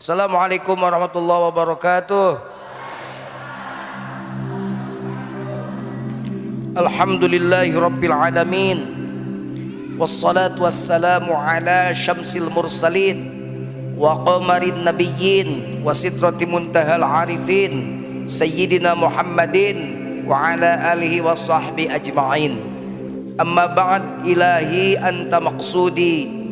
Assalamualaikum warahmatullahi wabarakatuh. Alhamdulillahi rabbil alamin. Wassalatu wassalamu ala syamsil mursalin wa qamarin nabiyyin wa sidrati muntahal arifin sayyidina Muhammadin wa ala alihi wa sahbihi ajma'in. Amma ba'd, ilahi anta maqsudi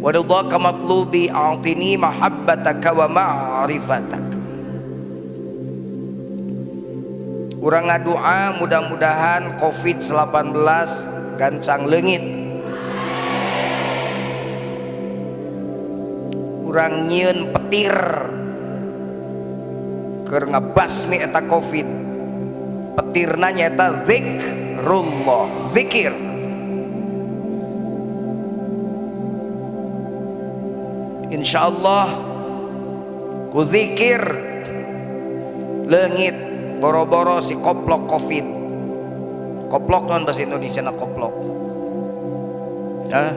wa ridhaka matlubi, a'tini mahabbataka wa ma'rifatak. Urang ngadoa mudah-mudahan Covid-19 gancang leungit. Urang nyieun petir keur ngabasmi eta Covid. Petirna nyaeta zikrullah, zikir. Insyaallah ku zikir leungit boro-boro si koplok Covid. Koplok non bahasa Indonesia na koplok. Hah?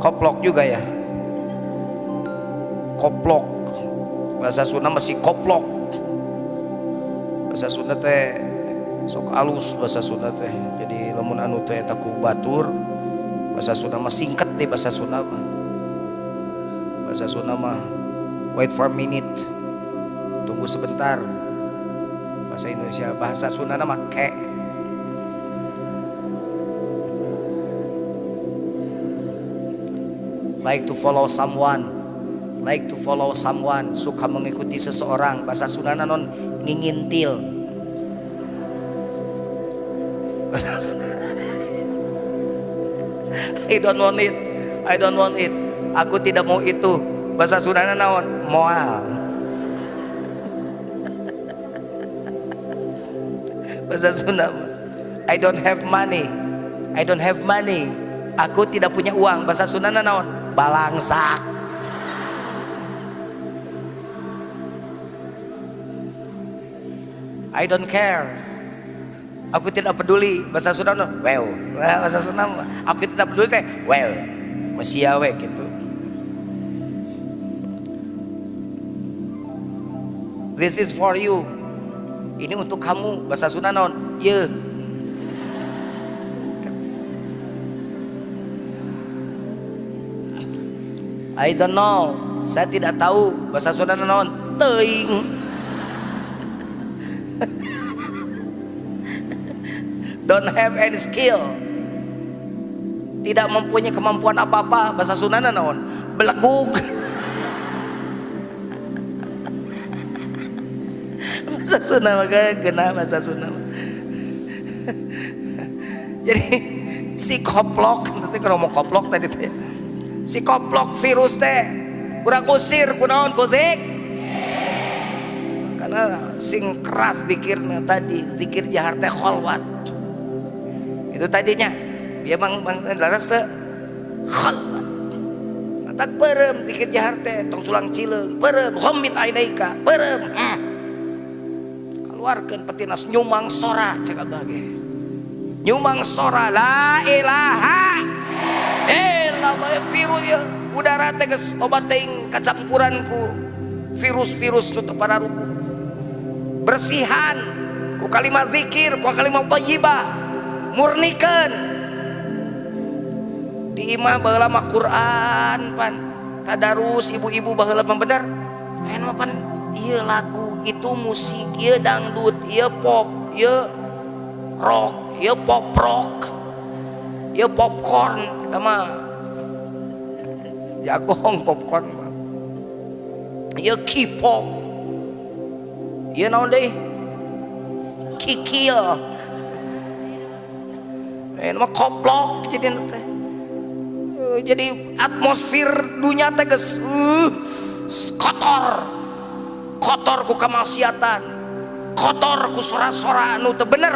Koplok juga ya. Koplok. Bahasa Sunda masih koplok. Bahasa Sunda teh sok alus bahasa Sunda teh. Jadi lamun anu teh eta ku batur, bahasa Sunda mah singkat deh bahasa Sunda mah. Bahasa Sunda mah wait for a minute, tunggu sebentar. Bahasa Indonesia, bahasa Sunda mah ke. Like to follow someone, like to follow someone, suka mengikuti seseorang. Bahasa Sunda non ngingintil. I don't want it, I don't want it. Aku tidak mau itu. Bahasa Sundana naon? Moal. Bahasa Sunda, I don't have money, I don't have money. Aku tidak punya uang. Bahasa Sundana naon? Balangsak. I don't care. Aku tidak peduli. Bahasa Sunda naon? Well. Bahasa Sunda aku tidak peduli teh well. Masih awe gitu. This is for you. Ini untuk kamu. Bahasa Sunda naon? Ye. I don't know. Saya tidak tahu. Bahasa Sunda naon? Teuing. Don't have any skill. Tidak mempunyai kemampuan apa-apa. Bahasa Sunda naon? Belegug. Bahasa Sunda maka kena bahasa Sunda. Jadi si koplok, nanti kalau mau koplok tadi teh, si koplok virus teh kurang usir kunaon kudik, karena sing keras zikirnya tadi, zikir jahar teh kholwat itu tadinya dia bang bang laras teh kholwat matak perem zikir jahar teh tong sulang cileung perem ghammid ainaika perem keluarkan petinas nyumang sora cek abah ge nyumang sora la ilaha illallah. Virus ya udara teh geus loba teuing kacampuran ku virus-virus nu teu pararuguh. Bersihan ku kalimat zikir, ku kalimat thayyibah, murnikeun di imah. Baheula mah Quran pan tadarus ibu-ibu baheula mah bener. Aya mah pan ieu lagu itu musik, ieu dangdut, ieu pop, ieu rock, ieu pop rock, ieu popcorn. Eta mah jagong popcorn mah. Ieu K-pop, ieu naon deui, kikil. Ini mah koplok jadi teh. Jadi atmosfer dunia teh geus kotor. Kotor ku kemaksiatan, kotor ku sora-sora anu teu bener.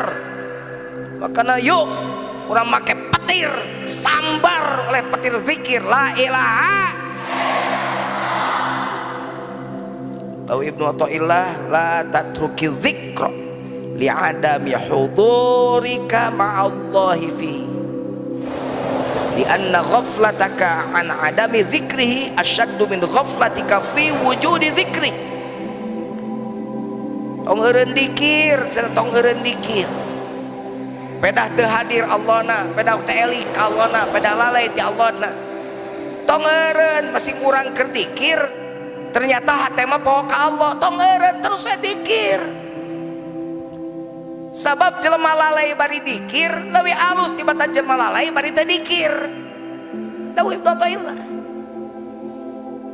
Makanya yuk urang make petir, sambar oleh petir zikir la ilaha. Lalu Ibnu Athaillah la tatruki dzikra li'adami hudurika ma'allahi fi. Di anna ghaflataka an adami dzikrihi asyaddu min ghaflatika fi wujudi dzikri. Tong eureun dikir, cenah tong eureun dikir. Pedah teu hadir Allahna, pedah teu elik ka Allahna, pedah lalai ti Allahna. Tong eureun masih kurang keur dikir, ternyata hate mah poho ka Allah. Tong eureun terus we dikir. Sabab jelema lalai bari dikir leuwih alus tibatan jelema lalai bari teu dikir. Dawuh Ibnu Athaillah.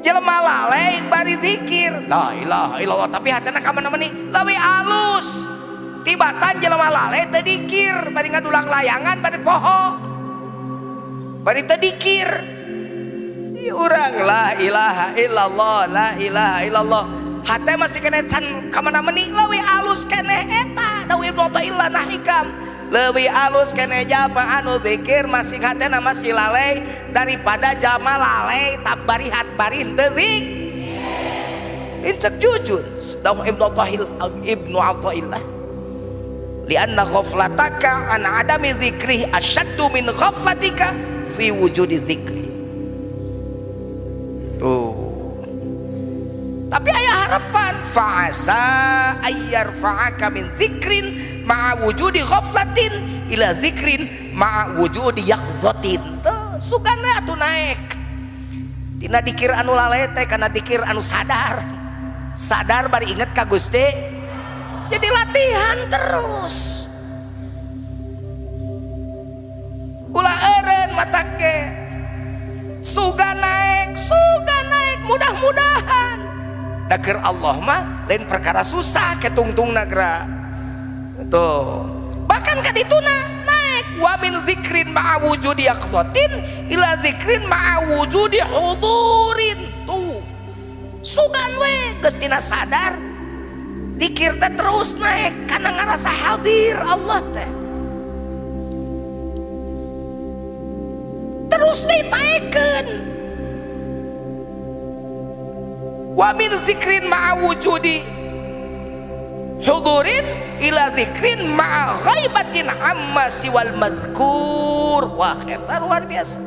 Jelema lalai bari dikir, la ilaha illallah, tapi hatena ka mana-mana leuwih alus tibatan jelema lalai teu dikir, bari ngadulang layangan bari poho. Bari teu dikir. Urang la ilaha illallah, la ilaha illallah. Hate masih kene can ka mana-mana leuwih alus keneh eta. Dawuh Ibnu Athaillah nah hikam. Leuwih alus keneh jalma anu zikir masih hatena masih lalai daripada jalma lalai tabari hat bari teu zikir. Incek jujur dawuh Ibnu Athaillah. Lianna ghaflataka an adami zikri asyaddu min ghaflatika fi wujudi zikri. Tuh. Tapi aya harapan fa'asa ayyarfa'aka min zikrin ma'a wujudi ghaflatin ila zikrin ma'a wujudi yaqzatin. Tuh, sugana atuh naek. Tina dikir anu lalai teh kana dikir anu sadar. Sadar bari inget ka Gusti. Jadi latihan terus. Ulah eureun matake. Suga naek mudah-mudahan. Dakir Allah mah lain perkara susah ketungtung nagra. Tuh. Bahkan kadituna naik wa min zikrin ma'a wujudi yaqzatin ila zikrin ma'a wujudi hudurin. Tuh. Sugan we geus tina sadar zikir teh terus naik karena ngarasa hadir Allah teh. Terus ditaekeun. Wa min zikrin ma'a wujudi hudurin ila zikrin ma'a ghaibatin amma siwal mazkur. Wah, eta luar biasa.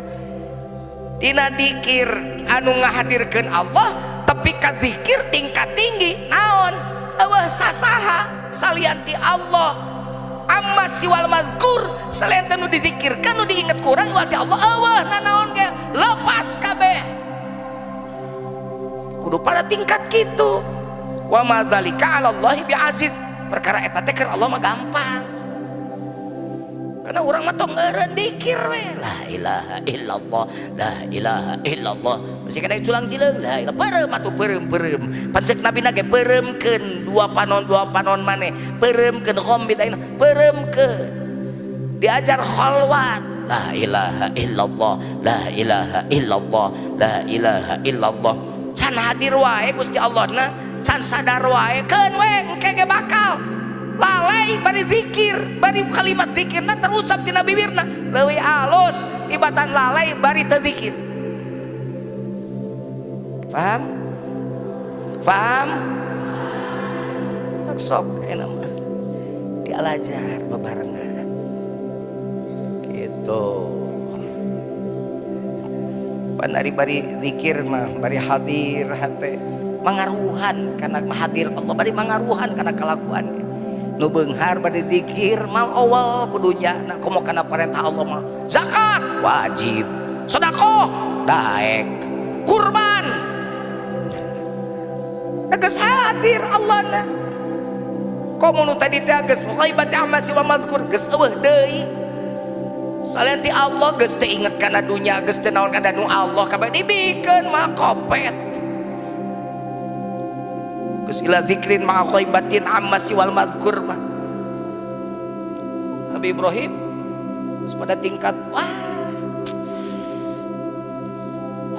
Tina dikir anu ngahadirkeun Allah tapi ka zikir tingkat tinggi naon? Eueuh sasaha salian ti Allah. Amma siwal mazkur, selain nu dizikirkan nu diinget kurang ti Allah eueuh nanaon ge lepas kabeh. Kudu pada tingkat kitu. Wa ma dzalika 'ala Allahi bi'aziz. Perkara eta teh keur Allah mah gampang. Karena urang mah tong eureun dikir we. La ilaha illallah, la ilaha illallah. Masih kana culang cileung la ilaha peureum atuh peureum-peureum. Pancek Nabi na ge peureumkeun dua panon maneh. Peureumkeun ghombit ayeuna, peureumkeun. Diajar khalwat. La ilaha illallah, la ilaha illallah, la ilaha illallah. Can hadir wae Gusti Allahna, can sadar wae keun we engke ge bakal lalai bari zikir, bari kalimat zikirna terucap tina bibirna leuwih alus tibatan lalai bari teu zikir. Paham? Paham? Tak sok enak mah dialajar bebarengan gitu. Panari bari zikir mah bari hadir hate mangaruhan kana hadir Allah, bari mangaruhan kana kalakuan nu beunghar bari zikir mal awal kudunya na komo kana perintah Allah mah zakat wajib, sedekah daek, kurban geus hadir Allah na. Komo nu tadi teh geus ghaibati amma siwa mazkur geus eueuh deui. Salian ti Allah geus teu inget kana dunya, geus teu naon kana nu Allah kabeh dibikeun mah kopet. Geus ila zikrin ma'a ghaibatin amma siwal mazkur mah. Nabi Ibrahim geus pada tingkat wah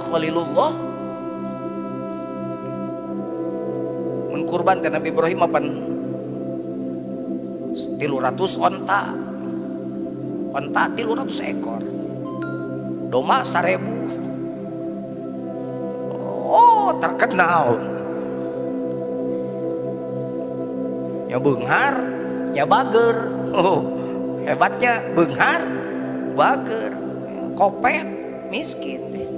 Khalilullah. Mun kurban teh Nabi Ibrahim mapan 300 onta. Onta 300 ekor, domba 1000. Oh, terkenal. Ya beunghar, ya bager. Oh, hebatnya beunghar, bager. Kopet miskin deh.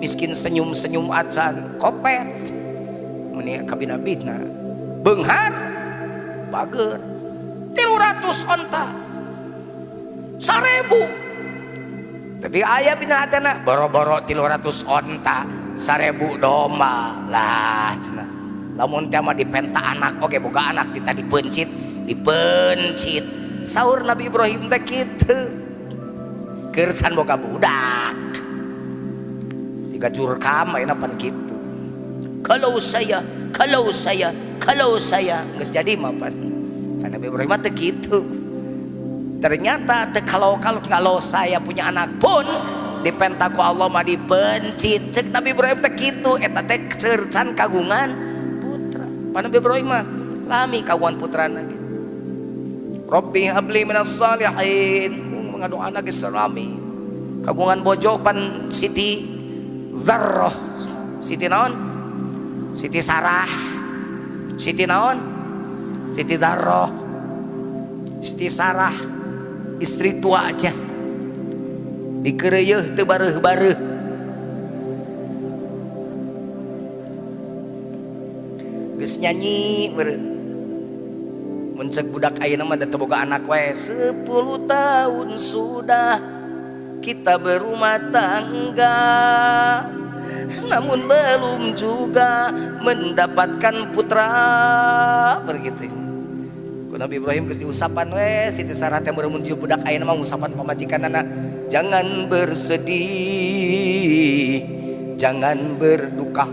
Miskin senyum-senyum acan kopet. Meni kabina-bina. Beunghar bager. 300 onta. 1000. Tapi aya bina hatena boro-boro 300 onta, 1000 domba. Lah cenah. Lamun teh mah dipenta anak oge boga anak tita dipencit, dipencit. Saur Nabi Ibrahim teh kitu. Keur can boga budak. Digajurkam ayeuna pan kitu. Kalau saya, kalau saya, kalau saya geus jadi mah pan. Nabi Ibrahim teh kitu. Ternyata teh kalau kalau saya punya anak pun dipenta ku Allah mah dipencit. Cek Nabi Ibrahim teh kitu, eta teh can kagungan putra. Pan Nabi Ibrahim mah lami kagungan putrana ge. Rabbi habli minas salihin. Ngadoana ge salami. Kagungan bojo pan Siti Zarroh. Siti naon? Siti Sarah. Siti naon? Siti Zarroh. Siti Sarah istri tuanya. Dikereyeuh teu bareuh-bareuh. Geus nyanyi beureum. Mun ceuk budak ayeuna mah da teu boga anak we. 10 tahun sudah kita berumah tangga, namun belum juga mendapatkan putra. Begitu. Ku Nabi Ibrahim geus diusapan we Siti Sarah teh mun budak ayeuna mah ngusapan pamajikanana, jangan bersedih, jangan berduka,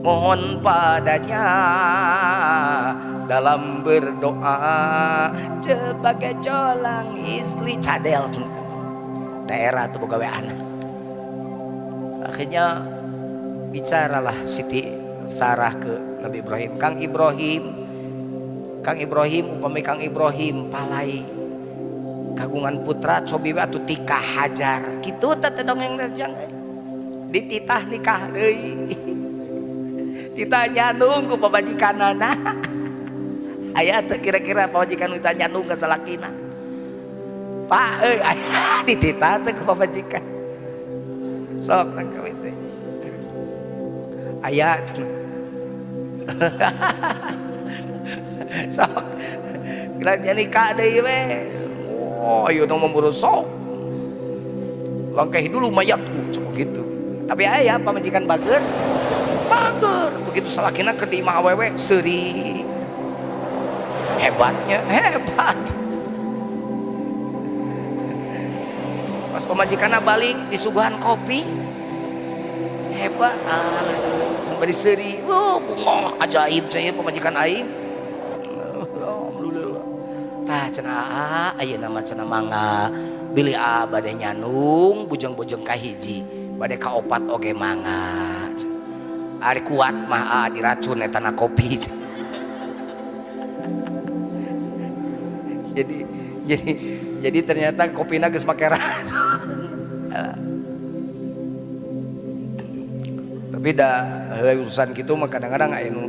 mohon padanya dalam berdoa sebagai colang istri cadel daerah tuh boga we anak. Akhirnya bicaralah Siti Sarah ke Nabi Ibrahim, Kang Ibrahim, Kang Ibrahim, upami Kang Ibrahim palai kagungan putra cobi we atuh tikah Hajar. Kitu teh dongeng rejang dititah nikah deui. Titah nyandung ku pamajikanana. Aya teh kira-kira pamajikan nu nyandung ka salakina. Pak euy aya dititah teh ku pamajikan. Sok nang kawin teh. Aya cenah. Sok. Geura nikah deui we. Oh, ayeuna mah meureun sok. Langkahi dulu mayatku cuma gitu. Tapi aya pamajikan bager. Bager begitu salakina keur di imah awewe seuri. Hebatnya hebat. Pas pamajikanna balik disuguhan kopi. Hebat sampai diseuri. Bunga ajaib cenah pamajikan aing. Alhamdulillah. Tah cenah ayeuna mah cenah mangga bilih a bade nyanung bujeng-bujeng ka hiji bade ka opat oge mangga. Ari kuat mah diracun eta na kopi. Jadi ternyata kopina geus make racun. Tapi da urusan kitu mah kadang-kadang aya nu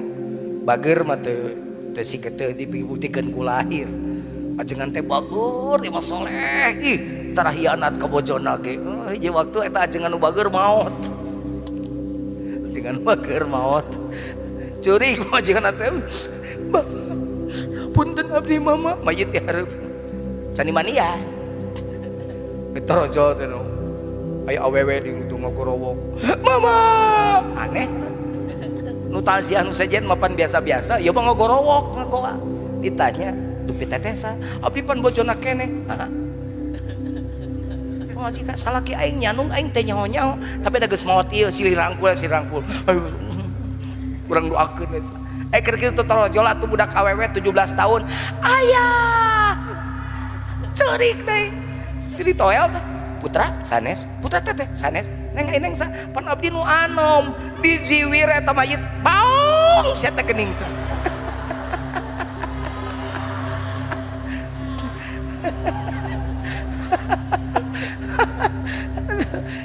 bager mah teu teu siga teu dibuktikan ku lahir. Ajengan teh bager ieu mah soleh. Ih, tara hianat ka bojona ge. Hiji waktu eta ajengan nu bager maot. Ajengan bager maot. Curi ajengan teh. Bapak, punten abdi mama mayit di hareup. Cani mania. Mitorojo teh nu. Aya awewe di ngagorowok. Mama, aneh teh. Nu taziah nu sejen mapan biasa-biasa, ieu mah ngagorowok ngagoa. Ditanya, dupi teteh sa, abdi pan bojona keneh. Heeh. Pamajikan salaki aing nyanung aing teh nyaho-nyaho, tapi da geus maot ieu silih rangkul silih rangkul. Kurang doakeun we. Keur kitu torojol atuh budak awewe 17 tahun. Ayah. Ceurik deui. Silih toel teh. Putra sanes, putra teteh sanes. Neng neng sa, pan abdi nu anom dijiwir eta mayit baong sia teh geuning.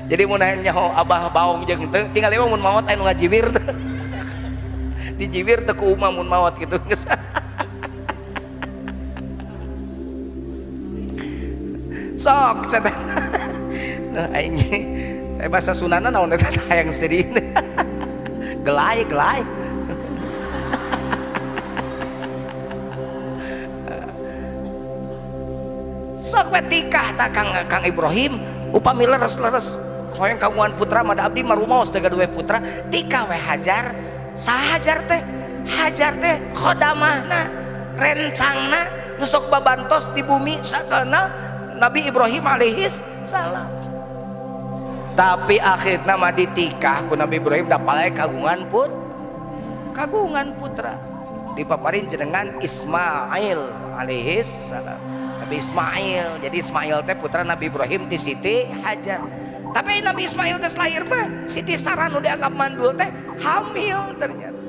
Jadi mun hayang nyaho abah baong jeung teu tinggal ieu mun maot anu ngajiwir teh. Dijiwir teh ku umah mun maot kitu. Sok cenah. Nah aing teh bahasa Sundana naon eta hayang sedih. Gelai gelai. Sok we tikah tah Kang Ibrahim upami leres-leres hoyong kagungan putra mah da abdi mah rumaos teh gaduh putra tikah we Hajar. Saha Hajar teh? Hajar teh khodamahna, rencangna nu sok babantos di bumi sacana Nabi Ibrahim alaihis salam. Tapi akhirna mah ditikah ku Nabi Ibrahim da palai kagungan kagungan putra dipaparin jenengan Ismail alaihis salam. Nabi Ismail, jadi Ismail teh putra Nabi Ibrahim ti Siti Hajar. Tapi Nabi Ismail geus lahir mah Siti Sarah nu dianggap mandul teh hamil ternyata.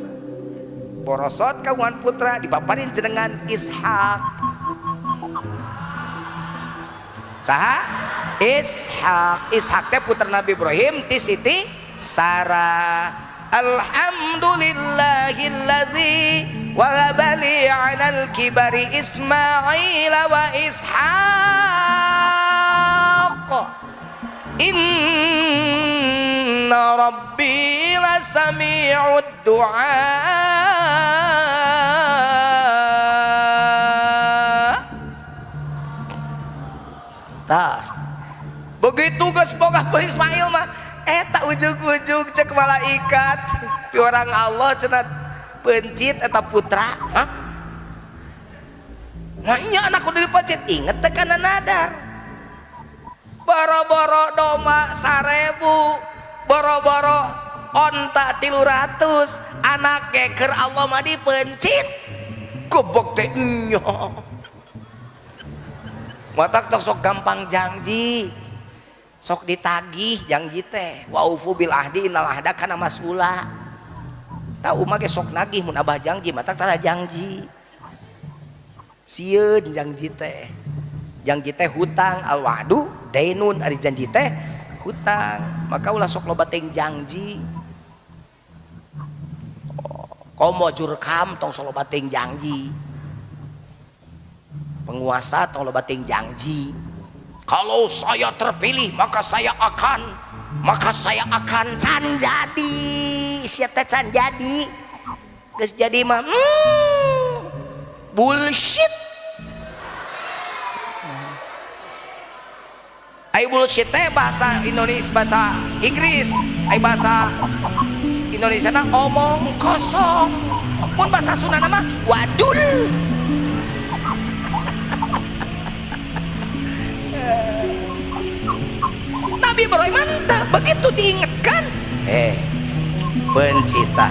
Borosot kagungan putra dipaparin jenengan Ishak. Saha? Ishak. Ishak teh putra Nabi Ibrahim ti Siti Sarah. Alhamdulillahilladzi wahaba li 'alal kibari Ismail wa Ishaq. Inna rabbi lasami'ud du'a. Tah. Begitu geus boga Ismail mah eta ujug-ujug cek malaikat piwarang Allah cenah pencit eta putra. Hah? Nah nya anak kudu dipencit inget teh kana nadar. Boro-boro doma 1000, boro-boro onta 300, anak geker Allah mah dipencit. Gobok teh nya. Matak tok sok gampang janji. Sok ditagih janji teh. Wa aufu bil ahdi innal ahda kana mas'ula. Tahu mah ge sok nagih mun abah janji matak tara janji. Sieun janji teh. Janji teh hutang, al wa'du dainun, ari janji teh hutang. Maka ulah sok loba teuing janji. Oh, komo jurkam tong sok loba teuing janji. Penguasa tong loba teuing janji. Kalau saya terpilih maka saya akan can jadi. Sia teh can jadi. Geus jadi mah bullshit. Ai bullshit teh bahasa Indonesia, bahasa Inggris, ai bahasa Indonesia na omong kosong. Mun bahasa Sunda mah wadul. Nabi Ibrahim mantap, begitu diingatkan, pencipta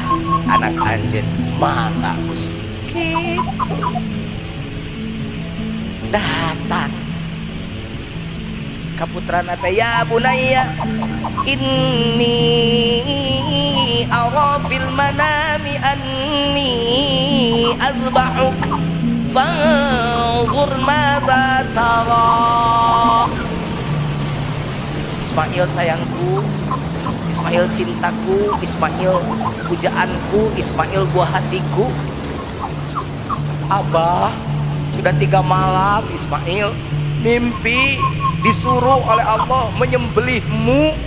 anak anjeun mangga Gusti gitu. Datang kaputrana teh, ya bunayya inni ara fil manami anni azbahuk fanzur madza tara. Ismail sayangku, Ismail cintaku, Ismail pujaanku, Ismail buah hatiku. Abah sudah 3 malam Ismail mimpi disuruh oleh Allah menyembelihmu.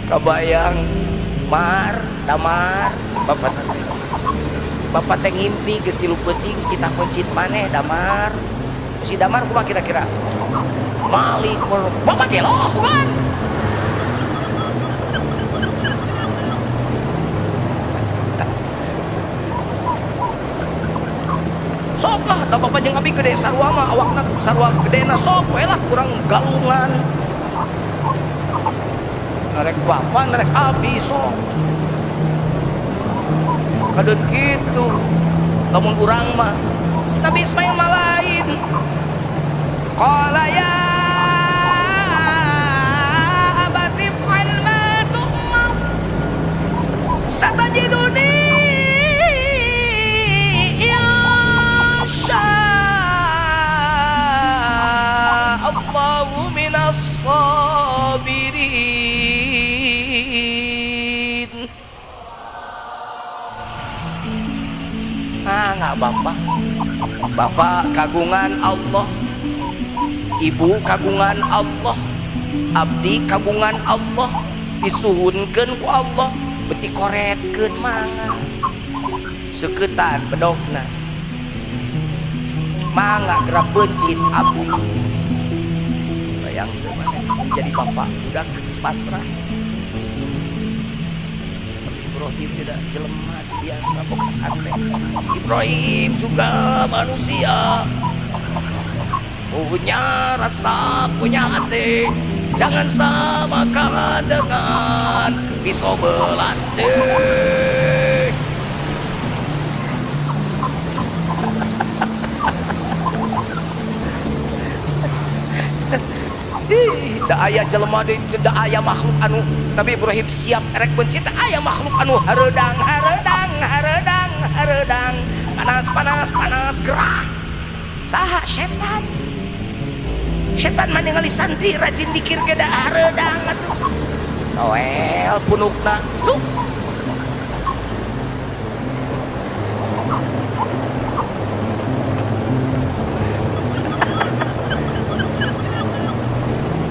Kabayang mar damar bapak teh. Bapak teh ngimpi geus 3 peuting titah mencit maneh damar. Si damar kumaha kira-kira? Malik bapak jelos bukan? Sok lah, da bapak jeung abi gede sarua mah awakna sarua gedena sok we lah kurang galungan. Narek bapak narek abi sok. Kadeun kitu. Lamun urang mah Nabi Ismail mah lain. Qala ya abati fa'al ma tu'mar satajiduni insya Allahu minas sabirin. Ah, nggak ka bapak. Bapak kagungan Allah, ibu kagungan Allah, abdi kagungan Allah, disuhunkeun ku Allah, beti koretkeun mangga. Seuketan bedogna. Mangga geura peuncit abdi. Bayang teu maneh menjadi bapak budak geus pasrah. Tapi Ibrahim tidak jelema biasa bukan hati. Ibrahim juga manusia, punya rasa, punya hati. Jangan samakan dengan pisau belati. Da aya jelema deui, da aya makhluk anu Nabi Ibrahim siap erek bencita, aya makhluk anu hareudang hareudang hareudang hareudang, panas panas panas gerah. Saha? Setan. Setan mah ningali santri rajin dikir ge da hareudang atuh. Toel punukna. Luk.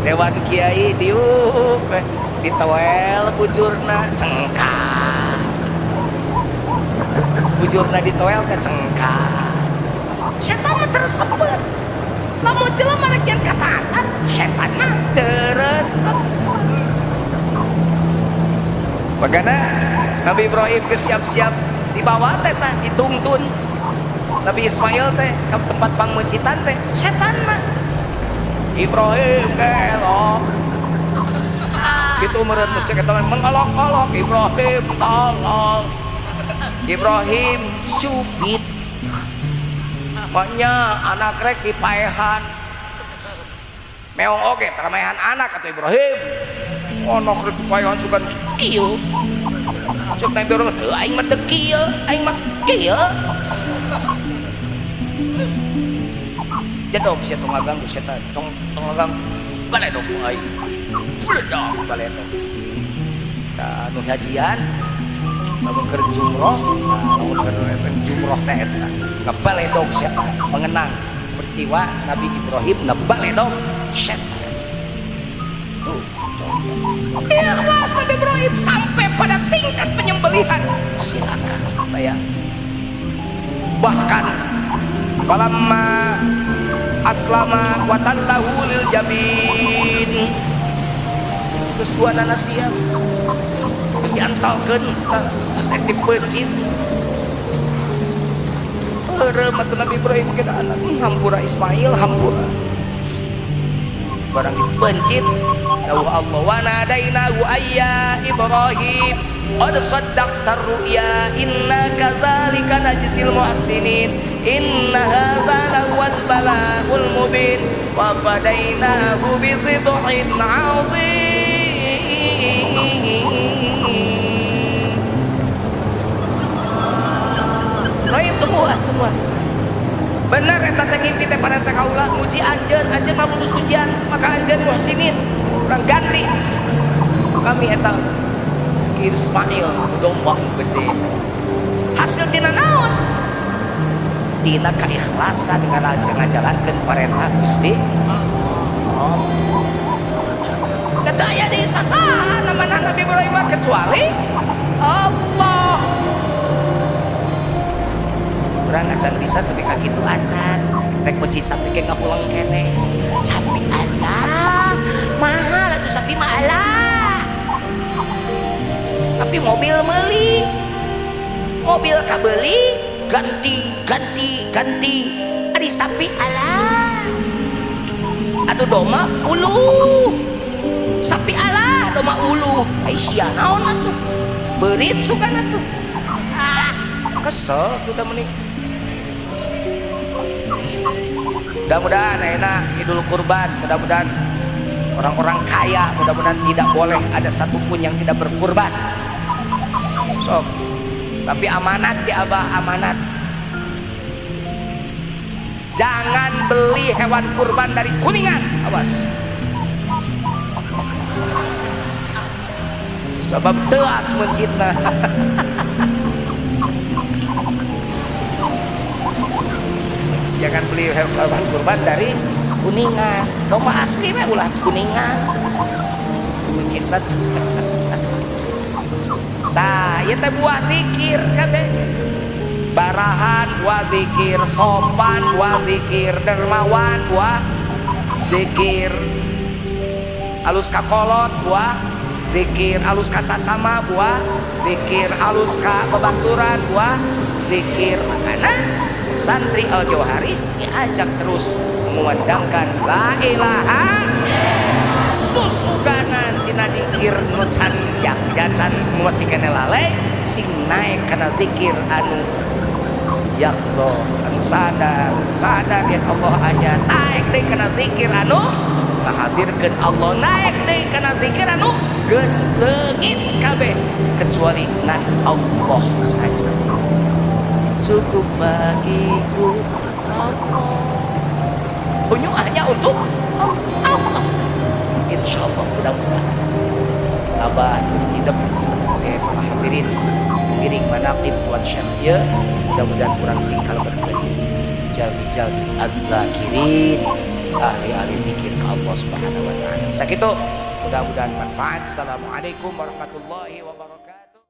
Dewan Kiai diuk ditoel bujurna cengkat. Bujurna ditoel teh cengkat. Setan mah teresepet. Lamun jelema rek yang kataatan, setan mah teresep. Makana Nabi Ibrahim geus siap-siap dibawa teh tah dituntun Nabi Ismail teh ke tempat pangmeuncitan teh, setan mah Ibrahim gelok gitu meureun mun cek eta mengolok-olok Ibrahim tolol, Ibrahim stupid. Maknya anak rek dipaehan meong oge taramaehan anak atau Ibrahim anak rek dipaehan sugan kieu cek nabi urang teu aing mah teu kieu, aing mah kieu. Jadog sia tong ngaganggu setan, tong tong ngaganggu baledog ku aing, baledog baledog. Tah nu hajian lamun keur jumroh, nah lamun keur jumroh teh eta ngabaledog setan, mengenang peristiwa Nabi Ibrahim ngabaledog setan. Tuh contoh ikhlas Nabi Ibrahim sampai pada tingkat penyembelihan. Silakan bayang. Bahkan falamma aslama wa tallahu lil jabin, terus dua nana siap terus diantalkeun, terus teh dipeuncit. Eureum atuh Nabi Ibrahim ke anak hampura Ismail hampura. Barang dipeuncit dawuh Allah wa nadainahu ayya Ibrahim qad saddaqta ru'ya inna kadzalika najzil muhsinin inna hadza lahuwal bala'ul mubin wa fadainahu bi dzibhin 'azim. Ibrahim tungguan, tungguan. Bener eta teh ngimpi teh pada teh kaula nguji anjeun, anjeun mah lulus ujian, maka anjeun muhsinin. Urang ganti. Kami eta Ismail ku domba nu gede. Hasil tina naon? Tina keikhlasan ngajalankeun parentah Gusti Allah. Kata aya di sasaha namana Nabi Ibrahim kecuali Allah. Urang acan bisa tapi ka kitu acan. Rek meuncit sapi ge ngahulang keneh. Sapi Allah, mahal atuh sapi mah Allah. Tapi mobil meuli, mobil kabeli ganti ganti ganti. Ari sapi Allah atuh doma uluh, sapi Allah doma uluh. Ai sia naon atuh beurit sugan atuh kesel tuh da meuni. Mudah-mudahan ayeuna Idul Kurban, mudah-mudahan orang-orang kaya, mudah-mudahan tidak boleh ada satupun yang tidak berkurban. Sok, tapi amanat ya abah, amanat. Jangan beli hewan kurban dari Kuningan, awas. Sebab teas mencitna. Jangan beli hewan kurban dari Kuningan. Domba asli mah ulah Kuningan. Bucit batu. Tah, ieu teh buah zikir kabeh. Barahan buah zikir, sopan buah zikir, dermawan buah zikir, alus ka kolot buah zikir, alus ka sasama buah zikir, alus ka babaturan buah zikir. Makana santri Al Jauhari diajak terus mengumandangkan la ilaha, susudanan tina dikir nu can ya can masih keneh lalai, sing naik kana zikir anu yaqzo, anu sadar sadar ya Allah aya, naik deui kana zikir anu ngahadirkeun Allah, naik deui kana zikir anu geus leungit kabeh kecuali ngan Allah saja. Cukup bagiku Allah, unyu hanya untuk Allah saja. Insya Allah, mudah-mudahan Abah jeung hidup oke, para hadirin mengiring manaqib Tuan Syekh ya, mudah-mudahan kurang sing kalebetkeun jalmi-jalmi az-zakirin, ahli-ahli zikir ke Allah Subhanahu wa taala. Sakitu, mudah-mudahan manfaat. Assalamualaikum warahmatullahi wabarakatuh.